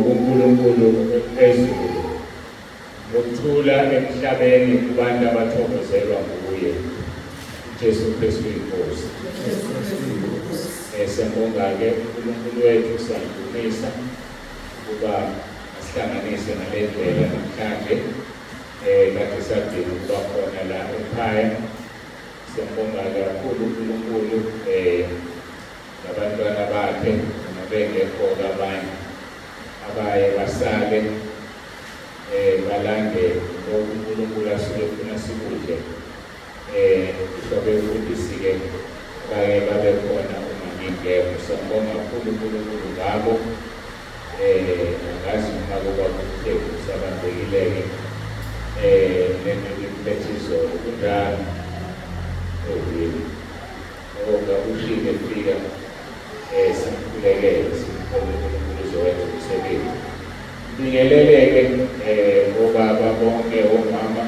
kuNkulunkulu phezulu, nokuthula emhlabeni kubantu abathokozelwa nguye. UJesu Kristu iNkosi. Siyabonga-ke uNkulunkulu wethu, siyamdumisa ukuba asihlanganise ngale ndlela namhlanje. Kade sadinga ukuba khona la ekhaya. Siyambonga kakhulu uNkulunkulu nabantwana bakhe noma bengekho-ke abanye abaye basale balande lokhu uNkulunkulu asuke efuna sikudle. Ngisho abefundisi-ke baye babe khona uma ngingekho. Siyambonga kakhulu uNkulunkulu ngabo. Angazi noma kuba kuMthembu usabambekile-ke lento ibimphethe izolo kunjalo. Oh yebo. Ngoba ushilo efika simkhulekele simkhole uNkulunkulu uzowenza umsebenzi. Bingeleleke obaba bonke omama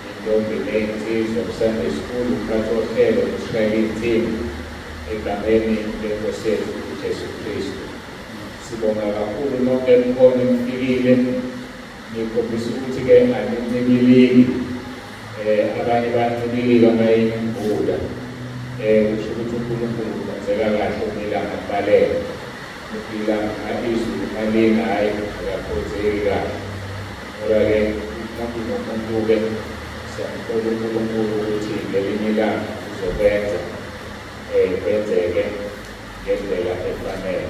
intombi neyinsizwa Sunday school umphathi wohlelo usishayela insimbi egameni lenkosi yethu uJesu Kristu. Sibonga kakhulu nonke nikhona nifikile nikhombisa ukuthi-ke anincibiliki abanye bancibilika mayini imvula kusho ukuthi uNkulunkulu kwenzeka kahle uma ilanga kubalele ilanga izulu malina hhayi akakhonzeki kahle kodwa-ke umuntu nomuntu-ke siyamthola uNkulunkulu ukuthi ngelinye ilanga uzokwenza kwenzeke ngendlela efanele.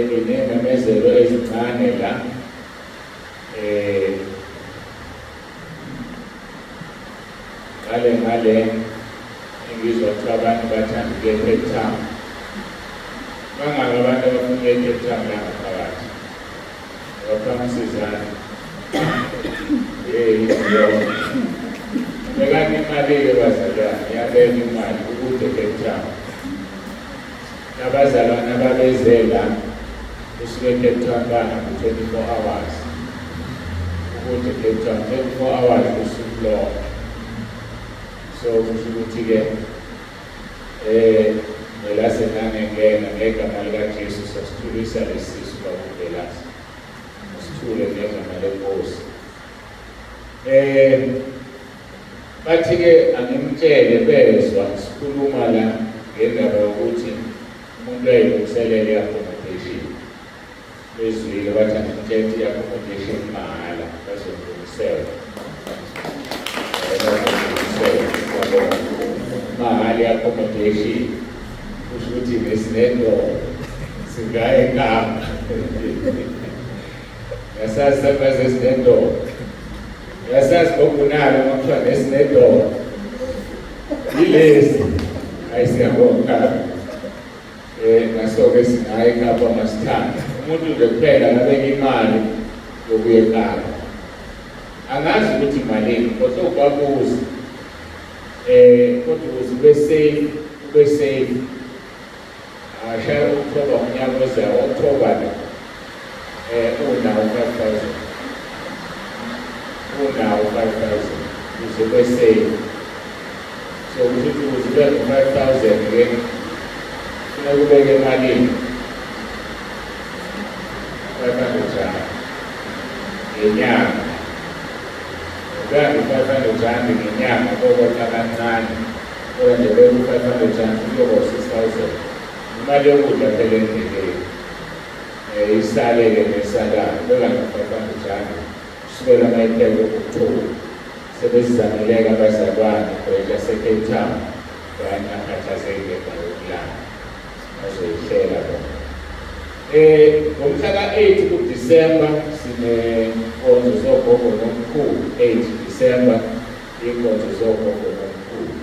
Nginememezelo ezincane la. Ngale ngale engizwa kuthiwa abantu bathanda ukuya e-Cape Town. Bangaki abantu abafuna ukuya e-Cape Town la ngaphakathi? Abaphakamisizana. Hey, bekani imali-ke bazalwane, iyabeka imali ukude e-Cape Town. Nabazalwane ababeze la kusuke e-Cape Town bahambe 24 hours. Ukude e-Cape Town 24 hours usuku lonke. So kusho ukuthi-ke Mvelase nangengena ngegama likaJesu sasithulisa lesisu bakuMvelase. Sithule ngegama lenkosi. Bathi-ke angimtshele bezwa sikhuluma la ngendaba yokuthi umuntu ayilungiselele i-accommodation. Bezwile bathi angimtshele ukuthi i-accommodation mahhala bazomlungisela. Bazomlungisela mahhala i-accommodation kusho ukuthi nesinendoda singaye eKapa. Yasazi safazi esinendoda. Yasazi gogunalo uma kuthiwa nesinendoda. Yilesi. Hayi siyabonga. Naso-ke singaye eKapa masithanda. Umuntu nje kuphela akabeka imali yokuya eKapa. Angazi ukuthi malini kodwa ubabuza. Kodwa ukuze ube safe, ube safe. Ashaya October unyaka ozayo, October lo. Unawo 5000. Unawo 5000 ukuze ube safe. So kusho ukuthi ukuze ube no-5000 ke kufuneka ubeke emalini 500 rand ngenyanga. Ubeka 500 rand ngenyanga kokwehla kancane. Kodwa nje beka u-500 rand kuyoba u-6000. Imali yokudla phela endleleni. Isale-ke nesalayo. Beka nje 500 rand kusukela mayiphela u-October. Sebezizamile-ke abazalwane branch yase-Cape Town. Bangakhathazeki ngendaba yokulala. Bazoyihlela bona. Ngomhla ka-8 kuDisemba sinenkonzo zogogo nomkhulu. 8 Disemba inkonzo zogogo nomkhulu.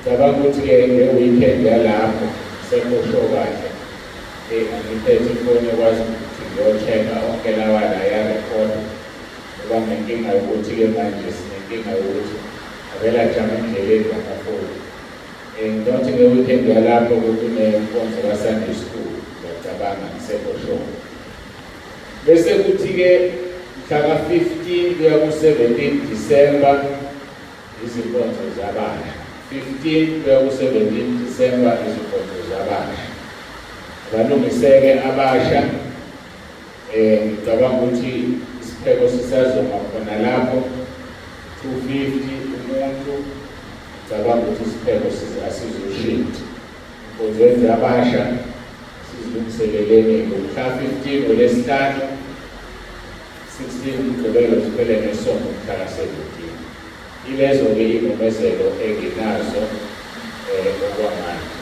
Ngicabanga ukuthi-ke nge-weekend yalapho sekho kahle. Angiphethe ifoni ekwazi ukuthi ngiyo-check-a onke lawa la yarekhoda. Ngoba nginenkinga yokuthi-ke manje sinenkinga yokuthi avele ajame endleleni lamafoni. Ngicabanga ukuthi nge-weekend yalapho kunenkonzo ka-Sunday school. Ngiyacabanga ngisekho sure. Bese kuthi-ke mhla ka-15 kuya ku-17 December izinkonzo zabasha. 15 kuya ku-17 December izinkonzo zabasha. Balungiseke abasha, ngicabanga ukuthi isipheko sisazoma khona lapho 250 umuntu. Ngicabanga ukuthi isipheko asizoshintsha. Inkonzo zabasha sizilungiseleleni ngomhla 15 ngoLwesihlanu, 16 uMgqibelo, ziphele ngesonto mhla ka-17. Ilezo-ke iy'memezelo enginazo okwamanje.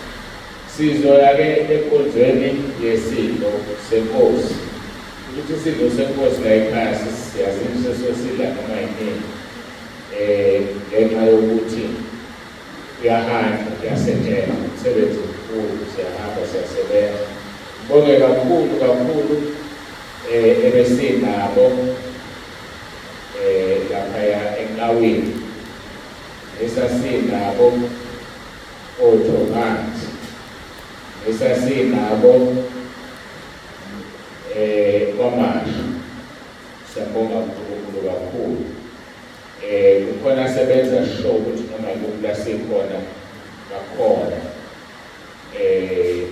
Sizoya-ke enkonzweni yesidlo senkosi. Ukuthi isidlo senkosi la ekhaya siyazini sesosidla noma yinini, ngenxa yokuthi kuyahanjwa, kuyasetshenzwa, umsebenzi mkhulu, siyahamba siyasebenza. Ngibonge kakhulu kakhulu ebesinabo laphaya eNkawini, esasinabo oThomathi, esasinabo kwaMashu. Siyabonga uNkulunkulu kakhulu. Kukhona sebenza sure ukuthi noma ikuphi la sikhona bakhona,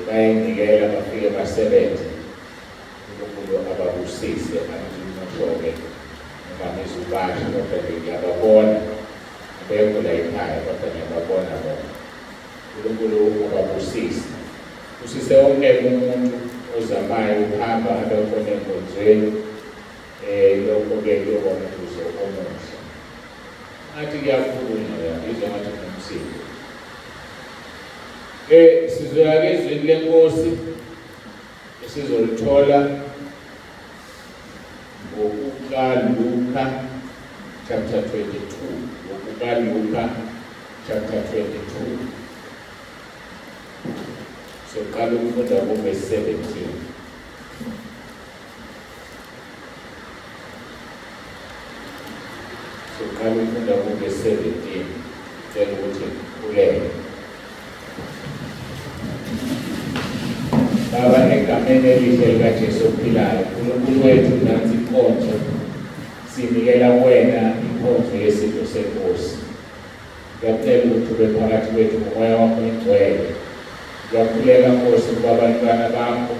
bayayinikela bafike basebenze. uNkulunkulu ababusise. Angizukusho-ke noma ngizubasho, kodwa nje ngiyababona, abekho la ekhaya kodwa ngiyababona bona. uNkulunkulu ababusise, usise wonke umuntu ozamayo ukuhamba abe khona enkonzweni. Lokho-ke kuyoba umvuzo omuhle. Ngathi kuyakhulunywa la, ngizwa ngathi kunomsindo. Sizoya-ke ezwini lenkosi esizolithola ngokukaLuka chapter 22, ngokukaLuka chapter 22. Soqala ukufunda kuvesi 17. Soqala ukufunda kuvesi 17. Cela ukuthi ulele. Baba, egameni elihle likaJesu ophilayo, uNkulunkulu wethu, nansi inkonzo, sinikela kuwena inkonzo yesidlo senkosi. Ngiyacela ukuthi ube phakathi kwethu ngomoya wakho oyingcwele. Ngiyakhuleka Nkosi ukuba abantwana bakho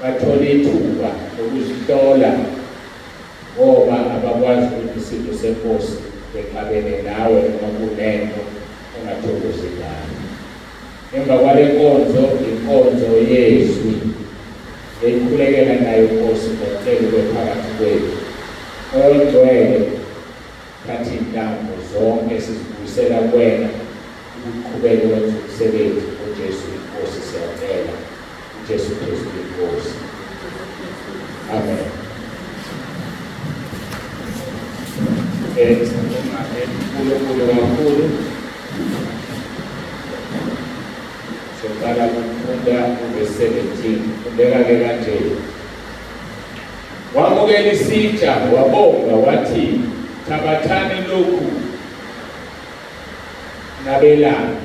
bathole ithuba lokuzihlola, ngoba abakwazi ukuthi isidlo senkosi bexabene nawe noma kunento ongathokozi ngayo. Emva kwale nkonzo, inkonzo yezwi eyikhulekela nayo Nkosi, ngiyacela ube phakathi kwethu. Oyingcwele, thatha iy'ntambo zonke sizibuyisela kuwena, ukuqhubeke wenze umsebenzi. UJesu inkosi siyacela, uJesu Kristu inkosi. Amen. Sibonga uNkulunkulu kakhulu. Soqala ukufunda uvesi 17. Fundeka-ke kanje. Wamukela isitsha, wabonga, wathi, thabathani lokhu nabelane.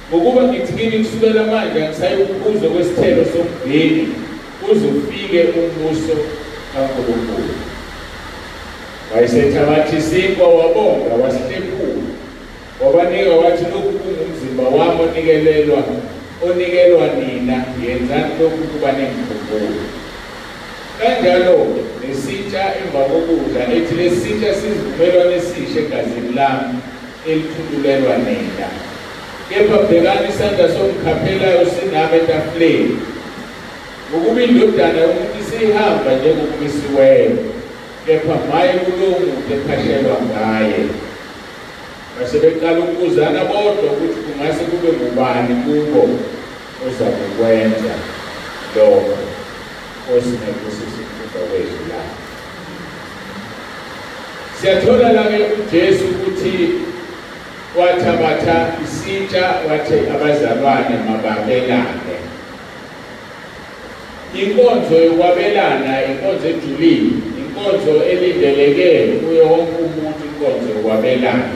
Ngokuba ngithi kini, kusukela manje angisayikuphuza kwesithelo somvini uze ufike umbuso kaNkulunkulu. Wayesethabatha isinkwa, wabonga, wasihlephula, wabanika, wathi, lokhu kungumzimba wami onikelwa nina, yenzani lokhu kuba ningikhumbule. Kanjalo-ke nesitsha emva kokudla, ethi, lesitsha siyizivumelwano esisha egazini lami elithululelwa nina. Kepha bhekani, isandla songikhaphelayo sinami etafuleni. Ngokuba indodana yomuntu isihamba njengokumisiweyo, kepha maye kulowo muntu ekhashelwa ngaye. Base beqala ukubuzana bodwa ukuthi kungase kube ngubani kubo ozakukwenza lokho. Nkosi, mayibusise ukufunda kwezwi lakho. Siyathola la-ke uJesu ukuthi wathabatha isitsha, wathi abazalwane mababelane. Inkonzo yokwabelana inkonzo ejulile, inkonzo elindeleke kuye wonke umuntu, inkonzo yokwabelana.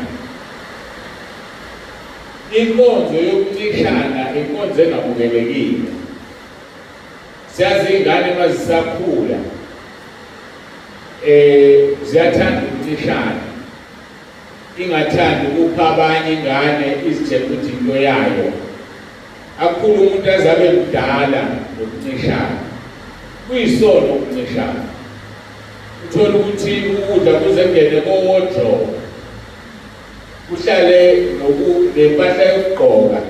Inkonzo yokuncishana, inkonzo engamukelekile. Siyazi iy'ngane uma zisakhula ziyathanda ukuncishana, ingathandi ukupha abanye ingane, izitshela ukuthi into yayo. Akhulu umuntu azabe mdala nokuncishana. Kuyisono ukuncishana. Uthola ukuthi ukudla kuze kungene ko-wardrobe. Kuhlale nempahla yokugqoka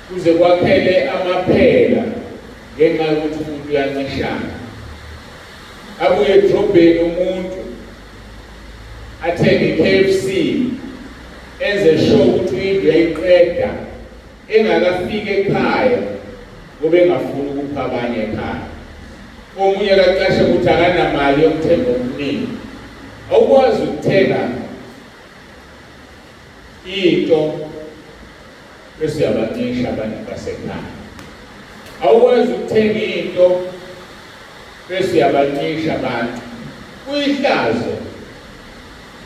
kuze kwakhele amaphela ngenxa yokuthi umuntu uyancishana. Abuye edrobheni umuntu athenge i-KFC enze sure ukuthi indlu uyayiqeda engakafiki ekhaya ngoba engafuni ukupha abanye ekhaya. Omunye kacashe ukuthi akanamali yokuthenga okuningi. Awukwazi ukuthenga into bese uyabancisha abantu basekhaya. Awukwazi ukuthenga into bese uyabancisha abantu. Kuyihlazo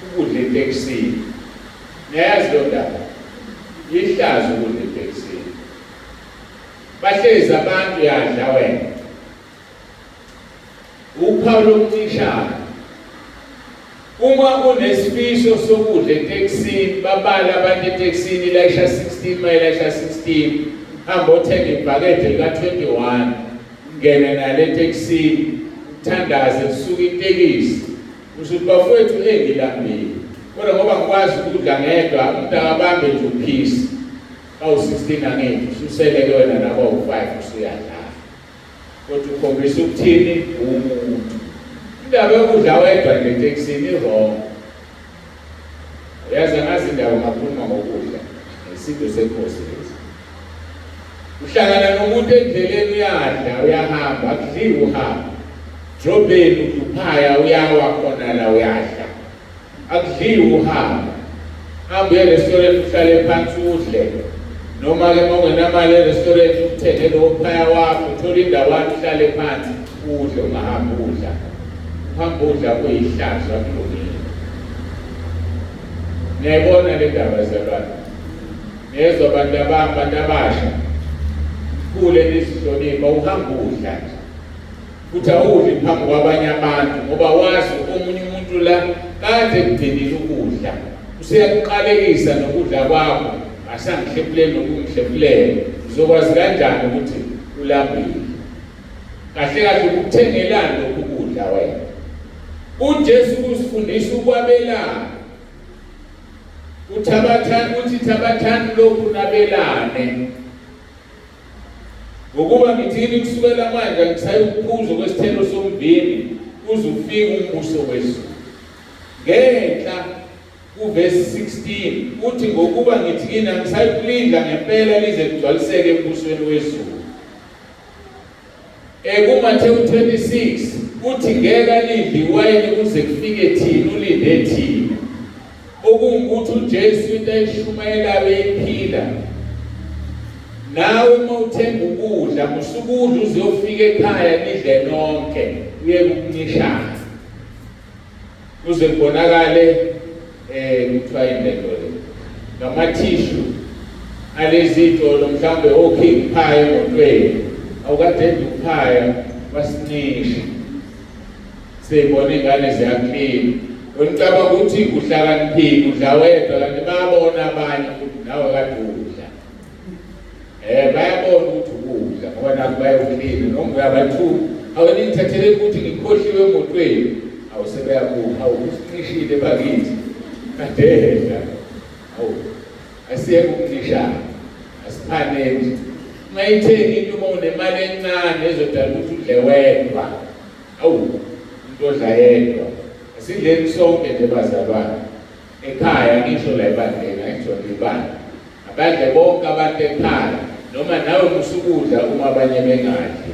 ukudla etekisini. Niyayazi leyo ndaba? Ihlazo ukudla etekisini. Bahlezi abantu uyadla wena. Uphawu lokuncishana. Uma unesifiso sokudla etekisini, babala abantu etekisini ilayisha 16 mayilayisha 16, hamba othenga ibhakede lika-21, ungene nalo etekisini, uthandaze kusuka itekisi. Usho ukuthi bafowethu engilambile. Kodwa ngoba ngikwazi ukudla ngedwa, umuntu akabambe nje uphisi. Bawu-16 angithi, ususele-ke wena nabawu-5 usuyadlala. Kodwa ukhombisa ukuthini umuntu. Indaba yokudla wedwa nje etekisini i-wrong. Uyazi angazi indaba ngakhuluma ngokudla. Isidlo senkosi lesi. Uhlangana nomuntu endleleni uyadla uyahamba akudliwa uhamba. Drobheni uphaya uyawa khona la uyadla. Akudliwa uhamba. Hamba uye restaurant uhlale phansi udle. Noma ke uma ungenamali e-restaurant uthenge lowo phaya wakho uthole indawana uhlale phansi udle ungahambi udla. Uhamba udla kuyihlazo akulungile. Niyayibona le ndaba zalwane. Niyezwa abantu abami abantu abasha. Khule nizihlonipha uhamba udla nje. Futhi awudli phambi kwabanye abantu ngoba wazi omunye umuntu la kade kugcinile ukudla. Useyakuqalekisa nokudla kwakho asangihlephulele nokungihlephulela. Uzokwazi kanjani ukuthi ulambile? Kahle kahle ukuthengelani lokhu kudla wena? UJesu usifundisa ukwabelana. Uthabathani uthi thabathani lokhu nabelane. Ngokuba ngithini kusukela manje angisayukuphuza kwesithelo somvini uze ufike umbuso wezulu. Ngenhla kuvesi 16 uthi ngokuba ngithi kini angisayikulidla ngempela lize ligcwaliseke embusweni wezulu. EkuMathewu 26 uthi ngeke alidle iwayini kuze kufike thina ulinde thina. Okungukuthi uJesu into ayishumayelayo eyiphila. Nawe uma uthenga ukudla musukudla uze uyofika ekhaya nidle nonke uye kukuncishana. Kuze kubonakale eh kuthiwa yini lento le. Ngamathishu alezitolo mhlawumbe oking pie emotweni awukade uphaya wasincisha. Seyibona ingane ziyaklina. Unicabanga ukuthi uhlakaniphile udla wedwa kanti bayabona abanye ukuthi nawe kade udla. Eh bayabona ukuthi ukudla ngoba nakho bayokulila noma uyabathuka. Awenithathele ukuthi ngikhohliwe emotweni. Awusebeyabuka awusincishile bakithi. Kadedla. Awu asiyeke ukuncishana. Asiphaneni. Ungayithengi into uma unemali encane ezodala ukuthi udle wedwa. Awu umuntu odla yedwa. Asidleni sonke nje bazalwane. Ekhaya ngisho la ebandleni angisho ibandla. Abadle bonke abantu ekhaya noma nawe musukudla uma abanye bengadli.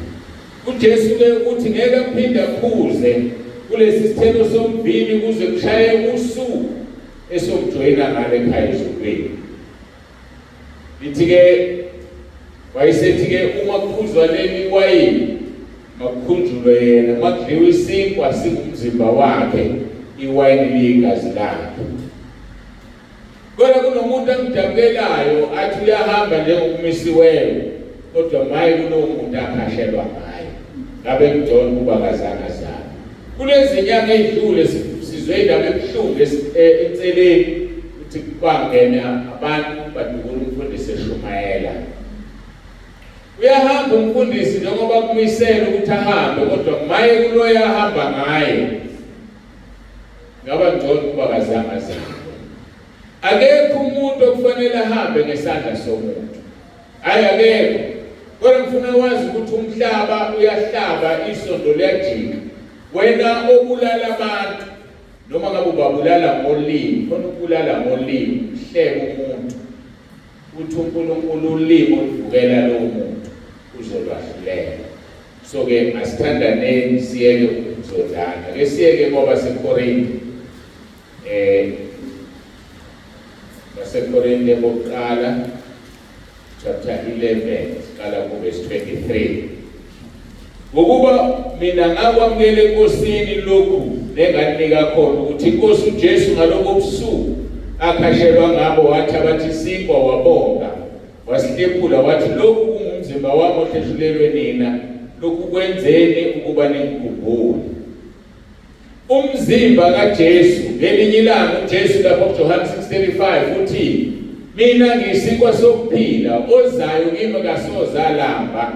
UJesu ke uthi ngeke aphinde aphuze kulesi sithelo somvini kuze kushaye usuku esomjoyina ngale ekhaya ezulwini. Lithi ke wayesethi ke uma kuphuzwa leli wayini makukhunjulwe yena, uma kudliwa isinkwa singumzimba wakhe, iwayini liyigazi lakhe. Kodwa kunomuntu angijabulelayo athi uyahamba njengokumisiweyo kodwa maye kulowo muntu akhashelwa ngaye ngabe kungcono ukuba akazange azalwe. Kulezi nyanga ey'dlule sizwe indaba ebuhlungu enseleni ukuthi kwangena abantu badubula umfundisi eshumayela. Uyahamba umfundisi njengoba kumisele ukuthi ahambe, kodwa maye kuloya ahamba ngaye. Ngaba ngcono ukuba kazange azange. Akekho umuntu okufanele ahambe ngesandla somuntu. Hayi akekho. Kodwa ngifuna wazi ukuthi umhlaba uyahlaba, isondo liyajika. Wena obulala abantu noma ngabe ubabulala ngolimi, khona ukubulala ngolimi, uhleka umuntu. Uthi uNkulunkulu ulimi oluvukela lowo muntu uzolwahlulela. So ke asithandaneni siyeke ukuzondana. Ke siyeke kwabaseKorinte. BaseKorinte bokuqala chapter 11 siqala ku verse 23. Ngokuba mina ngakwamukela eNkosini lokhu nenganinika khona ukuthi iNkosi uJesu ngalobo busuku akhashelwa ngabo wathi abathi isinkwa wabonga wasihlephula wathi lokhu kungumzimba wami ohleshulelwe nina, lokhu kwenzeni ukuba ningikhumbule. Umzimba kaJesu ngelinye ilanga uJesu lapho kuJohane 6:35 uthi mina ngiyisinkwa sokuphila, ozayo kimi kasozalamba,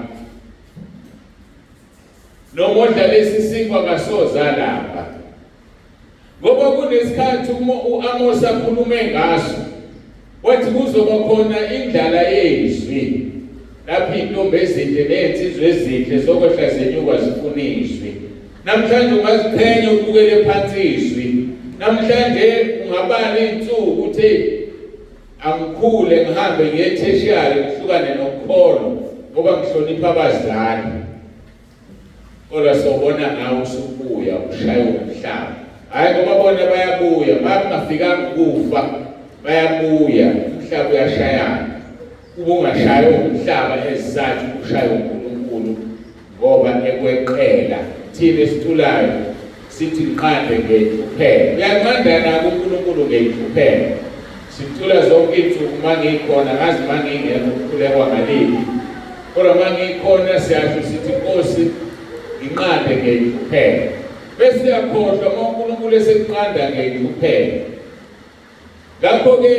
noma odla lesi sinkwa kasozalamba. Ngoba kunesikhathi u-Amos akhulume ngaso, wathi kuzoba khona indlala yezwi, lapho iy'ntombi ezinhle ney'nsizwa ezinhle zokwehla zenyuka zifuna izwi. Namhlanje ungaziqhenya ubukele phansi izwi. Namhlanje ungabala iy'nsuku uthi angikhule ngihambe ngiye tertiary ngihlukane nokholo ngoba ngihlonipha abazali. Kodwa sobona ngawe usubuya ushaywe umhlaba. Hhayi ngoba bona bayabuya, makungafikanga ukufa bayabuya, umhlaba uyashayana. Kuba ungashaywa umhlaba ezisathi ushaywe uNkulunkulu ngoba ekweqela. Thina esiculayo sithi nqande ngenhlupheko. Uyanqanda nako uNkulunkulu ngenhlupheko. Sicula zonke iy'nsuku uma ngikhona, ngazi uma ngingekho kukhulekwa ngaliphi. Kodwa uma ngikhona siyasho sithi Nkosi nginqande ngenhlupheko. Bese uyakhohlwa uma uNkulunkulu esekunqanda ngenhlupheko. Ngakho-ke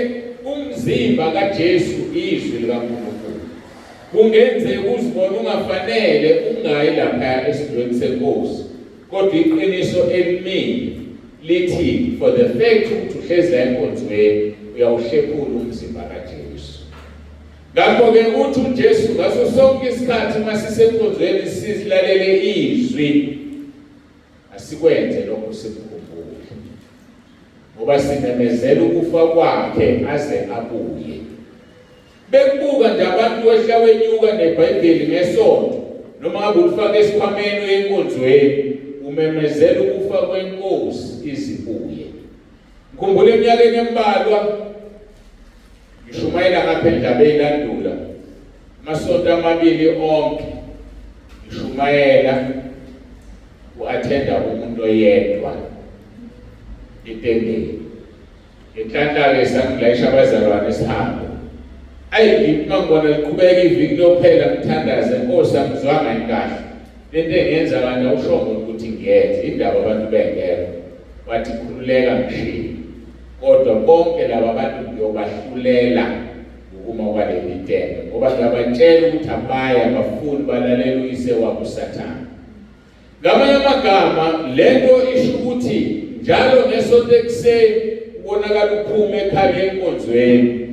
umzimba kaJesu izwi likaNkulunkulu. Kungenzeka uzibone ungafanele ungayi lapha esidlweni senkosi, kodwa iqiniso elimile lithi for the fact ukuthi uhlezi la enkonzweni uyawuhlephula umzimba kaJesu. Ngakho-ke uthi uJesu ngaso sonke isikhathi uma sisenkonzweni silalele izwi, asikwenze lokho sikukhumbule, ngoba simemezela ukufa kwakhe aze abuye. Bekubuka nje abantu wehla wenyuka neBhayibheli ngesonto, noma ngabe ulifaka esikhwameni uye enkonzweni, umemezela ukufa kwenkosi izibuye. Ngikhumbula eminyakeni embalwa ngishumayela ngapha endabeni landula amasonto amabili onke ngishumayela u-athenda umuntu oyedwa etendeni. Ngenhlanhla-ke sangilayisha abazalwane sihambe. Ayi ngithi uma ngibona liqhubeka iviki lophela ngithandaze, Nkosi angizwanga yini kahle. Lento engiyenza kanti awushongo ukuthi ngiyenze, indaba abantu bengekho. Wathi khululeka ngishilo. Kodwa bonke laba bantu ngiyobahlulela ngokuma kwaleli tende, ngoba ngiyabatshela ukuthi abayi, abafuni, balalela uyise wabo uSathane. Ngamanye amagama lento isho ukuthi njalo ngesonto ekuseni ubonakala uphuma ekhaya enkonzweni.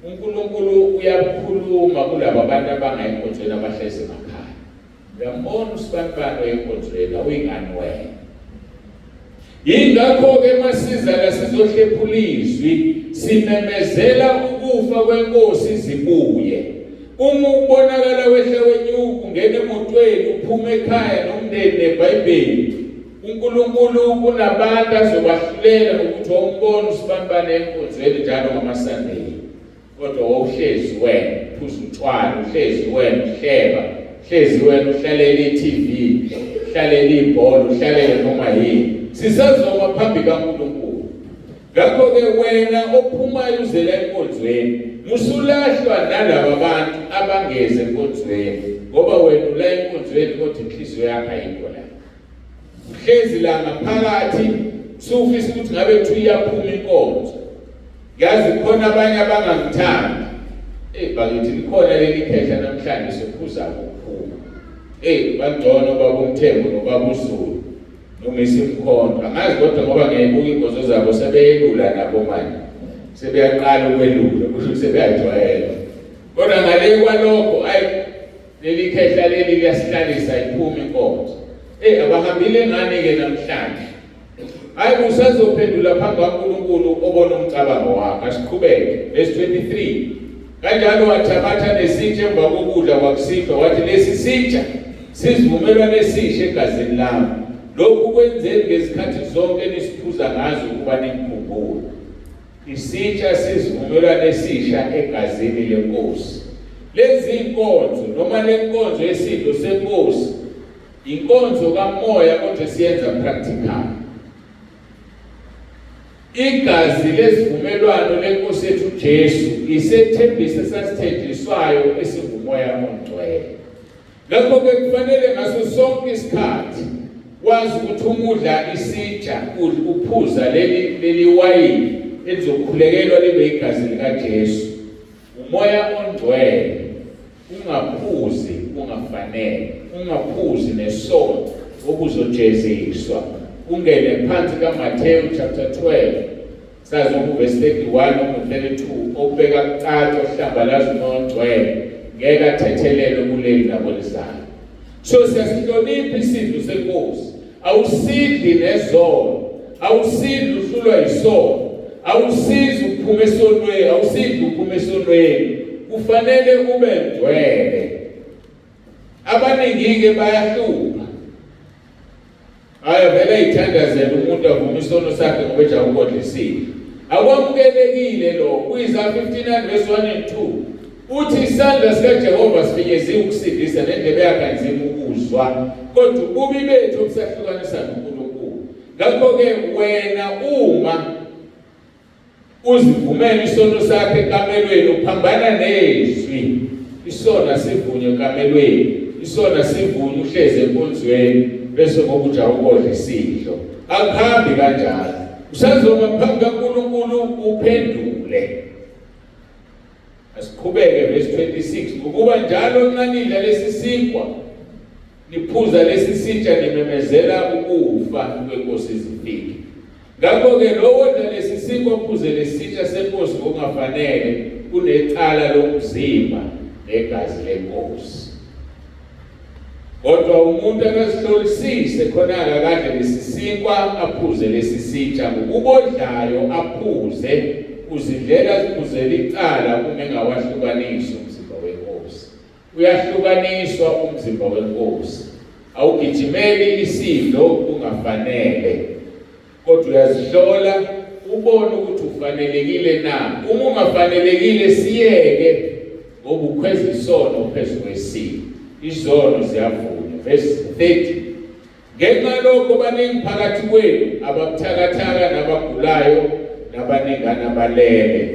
uNkulunkulu uyakhuluma kulaba bantu abangayi enkonzweni abahlezi emakhaya. Uyambona usibanibani oyenkonzweni awuyingani wena. Yingakho-ke masiza la sizohlephula izwi, simemezela ukufa kwenkosi zibuye. Uma ubonakala wehla wenyuka ungena emotweni uphuma ekhaya nomndeni neBhayibheli, uNkulunkulu kunabantu azobahlulela ngokuthi wawumbona usibanibane enkonzweni njalo ngamaSandeyi. Kodwa wawuhlezi wena uphuza utshwala, uhlezi wena uhleba, uhlezi wena uhlalela i-TV, uhlalela ibhola, uhlalele noma yini. Sisazoma phambi kaNkulunkulu. Ngakho-ke wena ophumayo uzela enkonzweni, musulahlwa nalaba bantu abangeze enkonzweni, ngoba wena ula enkonzweni kodwa inhliziyo yakho ayikho la. Uhlezi la ngaphakathi sufisa ukuthi ngabe kuthiwa iyaphuma inkonzo. Yazi khona abanye abangangithandi. Eyi bakithi likhona leli khehla namhlanje siphuza ukuphuma. Eyi bangcono baba uMthembu nobaba uZulu noma isimkhonto. Angazi kodwa ngoba ngiyayibuka ingozo zabo sebeyelula nabo manje. Sebeyaqala ukwelula kusho ukuthi sebeyajwayela. Kodwa ngale kwalokho ayi leli khehla leli liyasihlalisa iphuma inkonzo. Eyi abahambile ngani-ke namhlanje. Hayi usazophendula phambi kaNkulunkulu obona umcabango wakho. Asiqhubeke. Verse 23. Kanjalo wathabatha nesitsha emva kokudla kwakusihlwa wathi lesi sitsha sizivumelwano esisha egazini lami. Lokhu kwenzeni ngezikhathi zonke nisiphuza ngazo ukuba ningikhumbule. Isitsha sizivumelwano esisha egazini lenkosi. Lezi inkonzo noma lenkonzo yesidlo senkosi Inkonzo kamoya kodwa siyenza practical. Igazi lesivumelwano lenkosi yethu Jesu isethembiso esasithenjiswayo esingumoya ongcwele. Ngakho ke kufanele ngaso sonke isikhathi wazi ukuthi uma udla isitsha uphuza leli leli wayini elizokhulekelwa libe igazi likaJesu. Umoya ongcwele Ungaphuzi ungafanele, ungaphuzi nesono okuzojeziswa. Ungene phansi kaMathewu chapter 12 sazi uvesi 31 no 32 okubeka kucaca ohlambalaza umoya ongcwele ngeke athethelelwe kuleli nakwelizayo. So siyasihlonipha isidlo senkosi. Awusidli nezono, awusidli uhlulwa yisono, awusizi ukuphuma esonweni, awusidli uphuma esonweni. Kufanele ube ngcwele. Abaningi-ke bayahlupha. Hhayi vele ithandazela umuntu avume isono sakhe ngoba ejaha ukodla isidlo. Akwamukelekile lokho. Kuyisa 59 verse 1 and 2. Uthi isandla sikaJehova sifinyeziwe ukusindisa nendlebe yakhe ayinzima ukuzwa, kodwa ububi bethu obusahlukanisa noNkulunkulu. Ngakho-ke wena uma uzivumela isono sakhe ekamelweni uphambana nezwi. Isono asivunywe ekamelweni, isono asivunywe uhlezi enkonzweni bese ngoba ujaha ukodla isidlo. Akuhambi kanjalo. Usazoma phambi kaNkulunkulu uphendule. Asiqhubeke verse 26 ngokuba njalo nxa nidla lesi sinkwa niphuza lesi sitsha nimemezela ukufa kwenkosi izifike. Ngakho-ke lowo odla lesi sinkwa aphuze lesitsha senkosi ngokungafanele unecala lomzimba negazi lenkosi. Kodwa umuntu akazihlolisise khona-ke akadle lesi sinkwa aphuze lesi sitsha ngokubodlayo aphuze uzidlela aziphuzela icala uma engawahlukanisi umzimba wenkosi. Uyahlukaniswa umzimba wenkosi. Awugijimeli isidlo kungafanele. Kodwa uyazihlola ubone ukuthi ufanelekile na. Uma ungafanelekile siyeke ngoba ukhweza isono phezu kwesimo. Izono ziyavunywa. Verse 30. Ngenxa yalokho baningi phakathi kwenu ababuthakathaka nabagulayo nabaningana balele.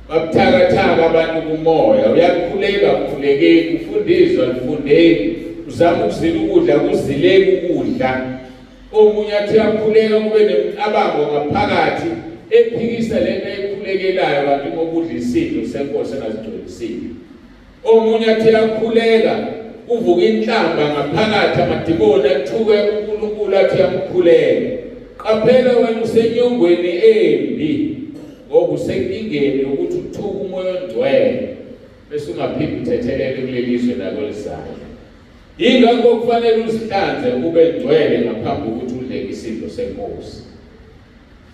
Babuthakathaka abantu kumoya, uyakhuleka kukhulekeki, ufunda izwi alifundeki, uzama ukuzila ukudla kuzileki ukudla. Omunye athi uyakhuleka kube nemicabango ngaphakathi ephikisa lento ayikhulekelayo kanti ngokudla isidlo senkosi engazigcwelisile. Omunye athi uyakhuleka kuvuka inhlamba ngaphakathi amadimoni athuke uNkulunkulu athi uyamkhuleka. Qaphela wena usenyongweni embi ngoba usenkingeni yokuthi uthuke umoya ongcwele bese ungaphinde uthethelele kuleli zwe nakwelizayo. Yingakho kufanele uzihlanze ube ngcwele ngaphambi kokuthi udle isidlo senkosi.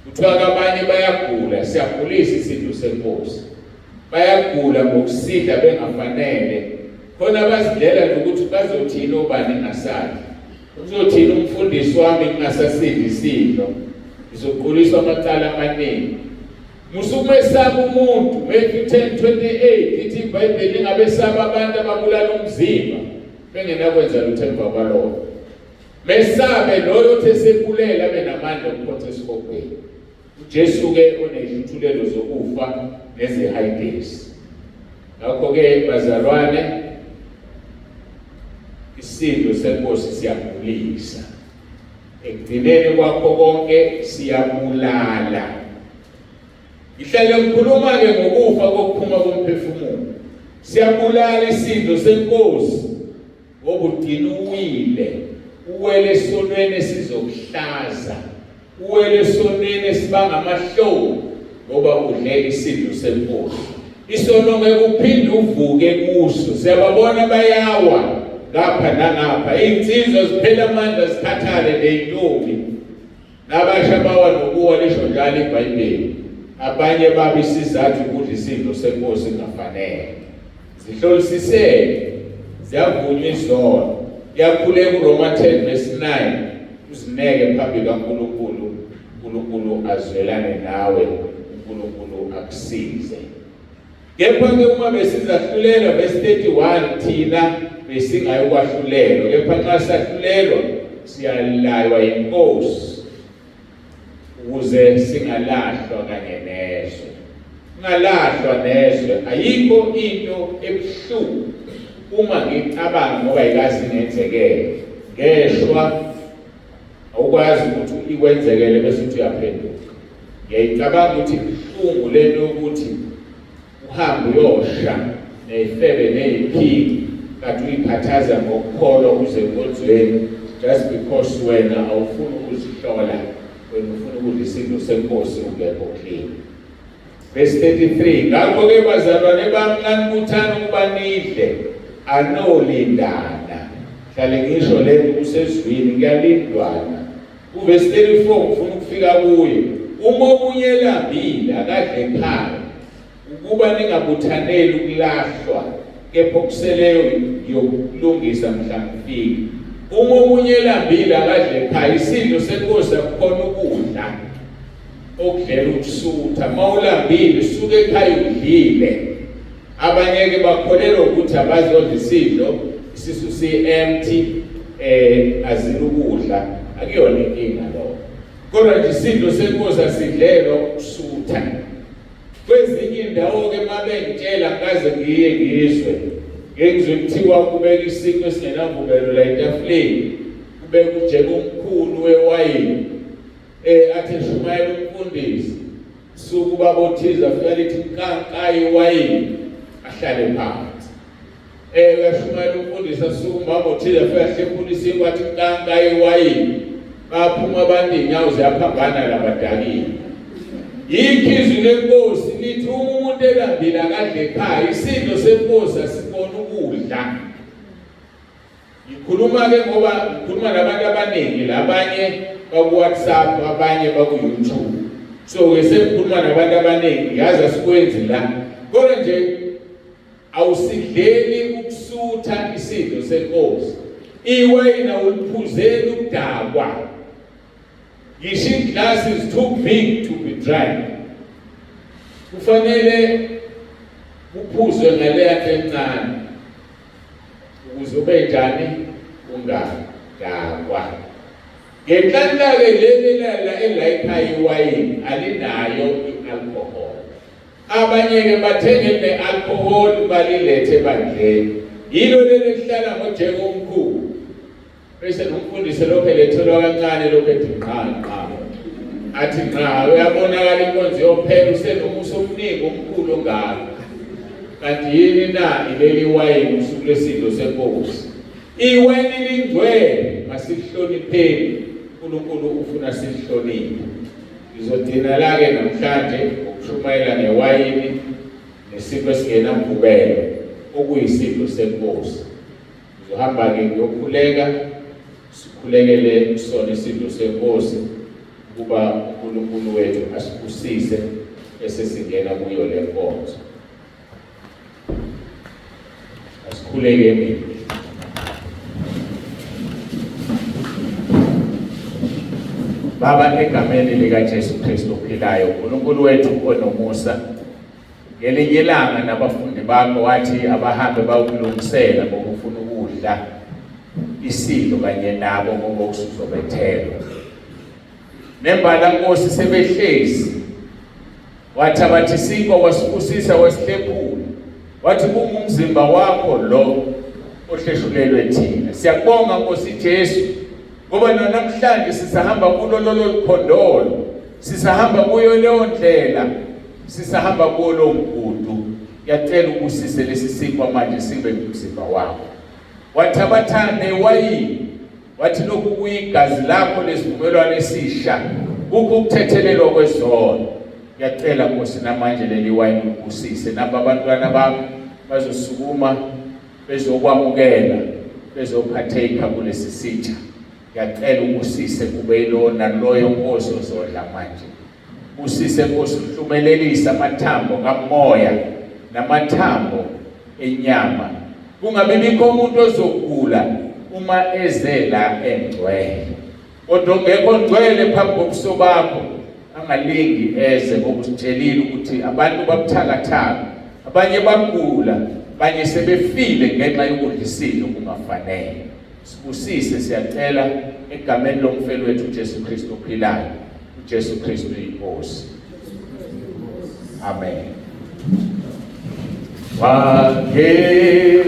Kuthiwa abanye bayagula, siyagulisa isidlo senkosi. Bayagula ngokusidla bengafanele. Khona bazidlela nokuthi bazothini obani ngingasadli. Uzothini umfundisi wami ngingasasidli isidlo. Ngizoquliswa amacala amaningi. Musukumesaba umuntu Matthew 10:28 ithi iBhayibheli lingabesaba abantu ababulala umzimba bengenakwenza lutho emva kwalokho. Mesabe loyo othi esebulele abe namandla okuphonsa esihogweni. UJesu ke onezihluthulelo zokufa nezehayidesi. Ngakho ke bazalwane isidlo senkosi siyagulisa. Ekugcineni kwakho konke siyabulala. Ngihlale ngikhuluma-ke ngokufa kokuphuma komphefumulo. Siyabulala isidlo senkosi ngoba ugcina uwile, uwele esonweni esizokuhlaza, uwele esonweni esibanga amahloni ngoba udle isidlo senkosi. Isono ngeke uphinde uvuke kuso. Siyababona bayawa ngapha nangapha, iy'nsizwa ziphela amandla zikhathale ney'ntombi nabasha bawa nokuwa, lisho njalo iBhayibheli. Abanye baba isizathu ukudla isidlo senkosi kungafanele. Zihlolisiseke, ziyavunywa izono. Kuyakhuleka uRoma 10 verse 9, uzineke phambi kaNkulunkulu, uNkulunkulu azwelane nawe, uNkulunkulu akusize. Kepha-ke uma besizahlulela, verse 31, thina besingayokwahlulelwa, kepha nxa sahlulelwa siyalaywa yinkosi ukuze singalahlwa kanye nezwe. Ungalahlwa nezwe. Ayikho into ebuhlungu uma ngicabanga ngoba ayikaze ingenzekele. Ngeshwa awukwazi ukuthi ikwenzekele bese uthi uyaphenduka. Ngiyayicabanga ukuthi ibuhlungu lento yokuthi uhambe uyosha ney'febe ney'phiki kanti uyikhathaza ngokukholwa uze enkonzweni just because wena awufuni ukuzihlola, wena ufuna ukudla isidlo senkosi ungekho clean. Verse 33, ngakho-ke bazalwane bami nxa nibuthana ukuba nidle, anolindana. Hlale ngisho lento kusezwini, kuyalindwana. Kuvesi 34 ngifuna ukufika kuye. Uma omunye elambile akadle ekhaya, ukuba ningabuthaneli ukulahlwa, kepha okuseleyo ngiyokulungisa mhla ngifika. Uma omunye elambile akadle ekhaya, isidlo senkosi akukhona ukudla okudlela ukusutha. Uma ulambile suke ekhaya udlile. Abanye-ke bakholelwa ukuthi abazodla isidlo isisu si-empty, azile ukudla. Akuyona inkinga lokho, kodwa nje isidlo senkosi asidlelwa ukusutha. Kwezinye indawo-ke uma bengitshela ngikaze ngiye ngizwe, ngengizwe kuthiwa kubeka isinkwa esingenamvubelo la etafuleni, kubeka ujeke omkhulu wewayini, athi eshumayela umfundisi, suku ubaba othize afika lithi nkanka iwayini, ahlale phansi. Uyashumayela umfundisi, asuke umama othize afika ahlephula isinkwa athi nkanka iwayini, baphuma abantu iy'nyawo ziyaphambana labadakile. Yikho izwi lenkosi lithi uma umuntu elambile akadle ekhaya, isidlo senkosi asikona ukudla. Ngikhuluma-ke ngoba ngikhuluma nabantu abaningi, labanye baku-WhatsApp, abanye baku-YouTube. So-ke sengikhuluma nabantu abaningi, yazi asikwenzi la. Kodwa nje awusidleli ukusutha isidlo senkosi. Iwayini awuliphuzeli ukudakwa. Ngisho iglass is too big to be drank. Kufanele kuphuzwe ngaleya encane ukuze ube njani ungadakwa. Ngenhlanhla-ke leli lala elayikhaya iwayini alinayo i-alcohol. Abanye-ke bathenge ne-alcohol balilethe ebandleni. Yilo leli elihlala ngojeke omkhulu. Bese nomfundisi lokho elethelwa kancane lokho ethi nqa nqa. Athi nqa uyabonakala inkonzo yophela usenomusa omningi omkhulu ongaka. Kanti yini na ileli wayini usuku lwesidlo senkosi. Iwayini lingcwele masihlonipheni. uNkulunkulu ufuna sihloniphe. Ngizogcina la-ke namhlanje ngokushumayela ngewayini nesipho esingenamvubelo okuyisidlo senkosi. Ngizohamba-ke ngiyokhuleka, sikhulekele sona isidlo senkosi ukuba uNkulunkulu wethu asibusise bese singena kuyo le nkonzo. Asikhulekeni. Baba, egameni likaJesu Kristu ophilayo, uNkulunkulu wethu onomusa, ngelinye ilanga nabafundi bakho wathi abahambe bayokulungisela ngoba ufuna ukudla isidlo kanye nabo ngoba usuzobethelwa. Nembala Nkosi sebehlezi, wathi abathi isinkwa wasibusisa wasihlephula, wathi kungumzimba wakho lo ohleshulelwe thina. Siyakubonga Nkosi Jesu ngoba namhlanje sisahamba kulo lolo lukhondolo, sisahamba kuyo leyo ndlela, sisahamba kuwo lowo mgudu. Ngiyacela Ngiyacela ubusise lesi sinkwa manje sibe umzimba wakho. Wathabatha newayini, wathi lokhu kuyigazi lakho lesivumelwano esisha, kukho ukuthethelelwa kwezono. Ngiyacela Nkosi namanje leli wayini ubusise naba abantwana bami bazosukuma bezokwamukela bezophatheka kulesi sitsha. Ngiyacela ubusise kube yilona loyo Nkosi ozodla manje. Busise Nkosi, uhlumelelise amathambo kamoya namathambo enyama, kungabi bikho umuntu ozogula uma eze la engcwele, kodwa ongekho ngcwele phambi kobuso bakho angalingi eze, ngoba usitshelile ukuthi abantu babuthakathaka, abanye bagula, abanye sebefile ngenxa yokudla isidlo kungafanele. Sibusise siyacela egameni lomfeli wethu uJesu Kristu ophilayo, uJesu Kristu inkosi. Amen. Wake